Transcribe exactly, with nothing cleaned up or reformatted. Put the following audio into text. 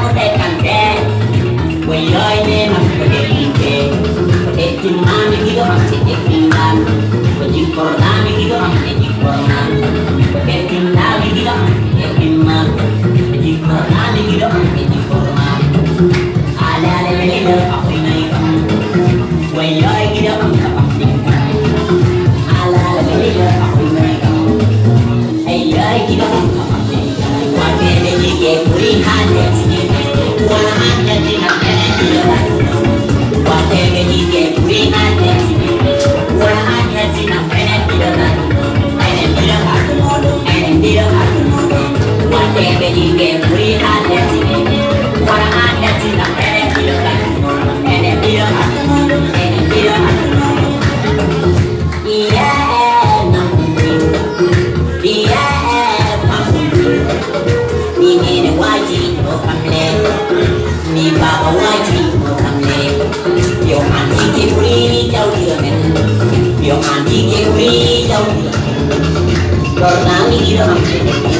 Ko ɓe kamɓe, ko yoyde makko ɓe yimɓe. Ko ɓe timmami giɗo am ɓe teddinɗam. Ko jikkorɗami giɗo am ɓe jikkorma. Ko ɓe timmami giɗo am ɓe teddinma. Ko jikkorɗami giɗo am ɓe jikkorma. Alala lele a hoynay kam. Wayoy giɗo am ka ɓamɗin kam. Alala lele a hoynay kam. Hey, hey, giɗo am ka ɓamɗin kam. Waɗeɓe jike ɓuri hande. Wala hande tina ɓe giɗo. Waɗeɓe jike ɓuri hande. Wala hande tina ɓe giɗo. Enen giɗo hakkunde muɗum, enen giɗo hakkunde muɗum. Waɗeɓe jike ɓuri hande. Wala hande tina ɓe giɗo. Enen giɗo hakkunde muɗum, enen giɗo hakkunde muɗum. Iye, makumbi. Iye, makumbi. Ni nene waji mo kamle. Ni baba waji mo kamle. Yo andi ke ɓuri jawdi men. Yo andi ke ɓuri jawdi men. Ɗorɗami giɗo am.